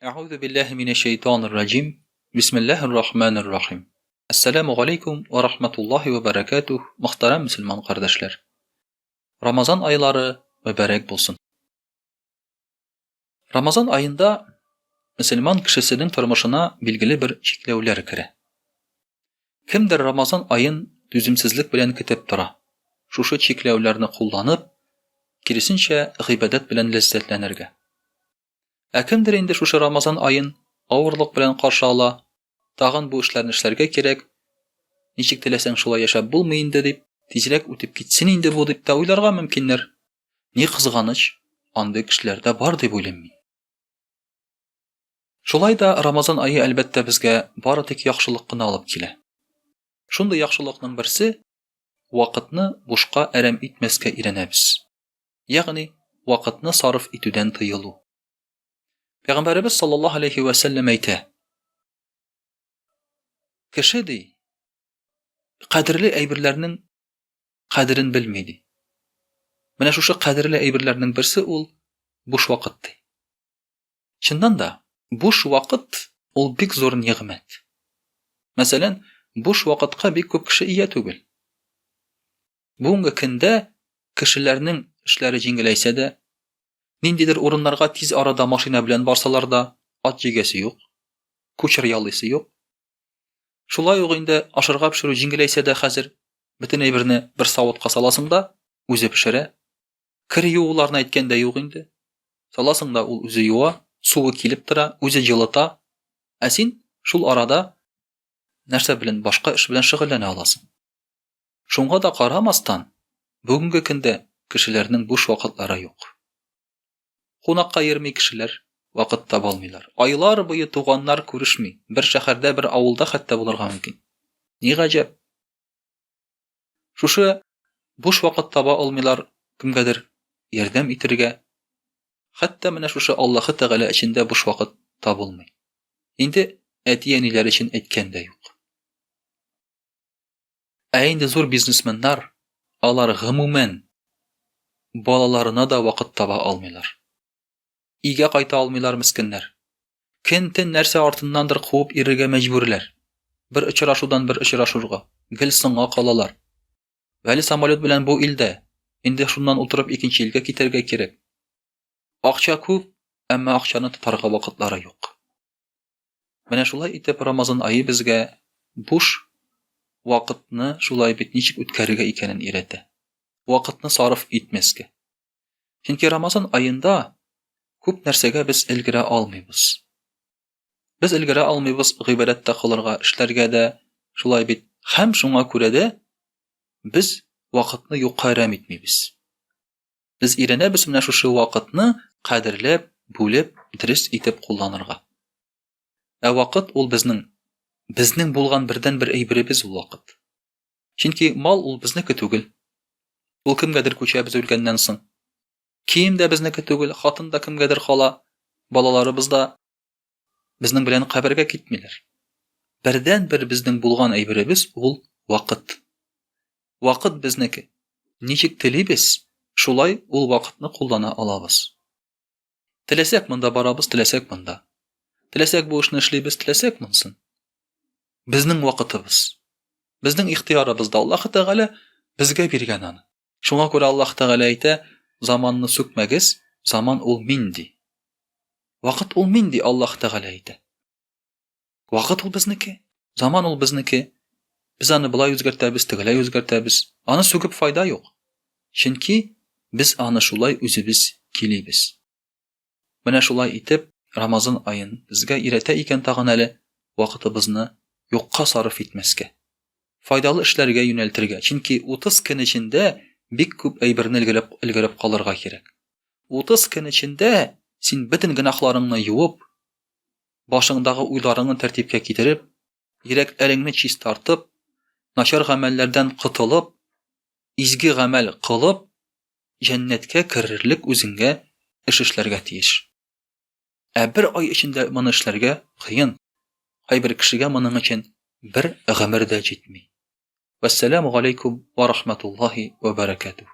Әгъузу биллаһи минәш шәйтанир раҗим. Бисмиллаһир рахманир рахим. Әссәламү галәйкүм вә рахматуллаһи вә бәрәкәтүһ, мөхтәрәм мөселман кардәшләр. Рамазан айлары мөбарәк булсын. Рамазан аенда мөселман кешесенең тормышына билгеле бер чикләүләр керә. Кемдер Рамазан аен түземсезлек белән көтеп тора, шушы чикләүләрне кулланып, киресенчә, гыйбадәт белән ләззәтләнергә. Ә кемдер инде шушы Рамазан аен авырлык белән каршы ала, тагын бу эшләрне эшләргә кирәк, ничек теләсәң шулай яшәп булмый инде дип, тизрәк үтеп китсен инде бу дип тә уйларга мөмкиннәр. Ни кызганыч, андый кешеләр дә бар дип уйлыйм мин. Шулай да Рамазан ае, әлбәттә, безгә бары тик яхшылык кына алып килә. Шундый яхшылыкның берсе, вакытны бушка әрәм итмәскә өйрәнәбез. Ягъни, вакытны сарыф итүдән тыелу. Пәйгамбәребез саллаллаһу алейхи вә сәлләм әйтә: Кеше ди, кадерле әйберләрнең кадерен белми ди. Менә шушы кадерле әйберләрнең берсе ул буш вакыт ди. Чыннан да, буш вакыт ул бик зур нигъмәт. Мәсәлән, буш вакытка бик күп кеше ия түгел. Бүгенге көндә кешеләрнең эшләре җиңеләйсә дә, ниндидер урыннарга тиз арада машина белән барсалар да, ат җигәсе юк, кучер яллыйсы юк. Шулай ук инде ашарга пешерү җиңеләйсә дә хәзер бөтен әйберне бер савытка саласың да, үзе пешерә. Кер юуларны әйткән дә юк инде. Саласың да ул үзе юа, суы килеп тора, үзе җылыта. Ә син шул арада нәрсә белән башка эш белән шөгыльләнә аласың. Шуңа да карамастан, бүгенге көндә кешеләрнең буш вакытлары юк. Кунакка йөрми кешеләр, вакыт таба алмыйлар. Айлар буе туганнар күрешми, бер шәһәрдә, бер авылда хәтта булырга мөмкин. Ни гаҗәп? Шушы буш вакыт таба алмыйлар кемгәдер ярдәм итергә. Хәтта менә шушы Аллаһы Тәгалә өчен дә буш вакыт табылмый. Инде әти-әниләр өчен әйткән дә юк. Ә инде зур бизнесменнар, алар гомумән балаларына да вакыт таба алмыйлар. Өйгә кайта алмыйлар мескеннәр. Көн-төн нәрсә артыннандыр куып йөрергә мәҗбүрләр. Бер очрашудан бер очрашурга, гел соңга калалар. Әле самолет белән бу илдә, инде шуннан утырып икенче илгә китәргә кирәк. Акча күп, әмма акчаны тотарга вакытлары юк. Менә шулай итеп Рамазан ае безгә буш вакытны шулай бит ничек үткәрергә икәнен өйрәтә. Вакытны сарыф итмәскә. Чөнки Рамазан аенда күп нәрсәгә без өлгерә алмыйбыз. Без өлгерә алмыйбыз гыйбадәт тә кылырга, эшләргә дә, шулай бит. Һәм шуңа күрә дә без вакытны юкка әрәм итмибез. Без өйрәнәбез менә шушы вакытны кадерләп, бүлеп, дөрес итеп кулланырга. Ә вакыт ул безнең безнең булган бердәнбер әйберебез ул вакыт. Чөнки мал ул безнеке түгел. Ул кемгәдер күчә без үлгәннән соң. Кием дә безнеке түгел, хатын да кемгәдер кала, балаларыбыз да безнең белән кабергә китмиләр. Бердәнбер безнең булган әйберебез ул вакыт. Вакыт безнеке. Ничек телибез, шулай ул вакытны куллана алабыз. Теләсәк монда барабыз, теләсәк монда. Теләсәк бу эшне эшлибез, теләсәк монысын. Безнең вакытыбыз. Безнең ихтыярыбызда Аллаһ Тәгалә безгә биргән аны. Шуңа күрә Аллаһ Тәгалә әйтә, заманны сүкмәгез, заман ул мин ди. Вакыт ул мин ди Аллаһ Тәгалә әйтә. Вакыт ул безнеке, заман ул безнеке. Без аны болай үзгәртәбез, тегеләй үзгәртәбез. Аны сүгеп файда юк. Чөнки без аны шулай үзебез килибез. Менә шулай итеп, Рамазан аен безгә өйрәтә икән тагын әле вакытыбызны юкка сарыф итмәскә. Файдалы эшләргә юнәлтергә, чөнки 30 көн эчендә бик күп әйберне өлгереп, өлгереп калырга кирәк. 30 көн эчендә син бөтен гөнаһларыңны юып, башыңдагы уйларыңны тәртипкә китереп, йөрәкләреңне чистартып, начар гамәлләрдән котылып, изге гамәл кылып, җәннәткә керерлек үзеңгә эш эшләргә тиеш. Ә бер ай эчендә моны эшләргә кыен. Кайбер кешегә моның өчен бер гомер дә җитми. Вәссәламу галәйкүм вә рахматуллаһи вә бәрәкәтүһ.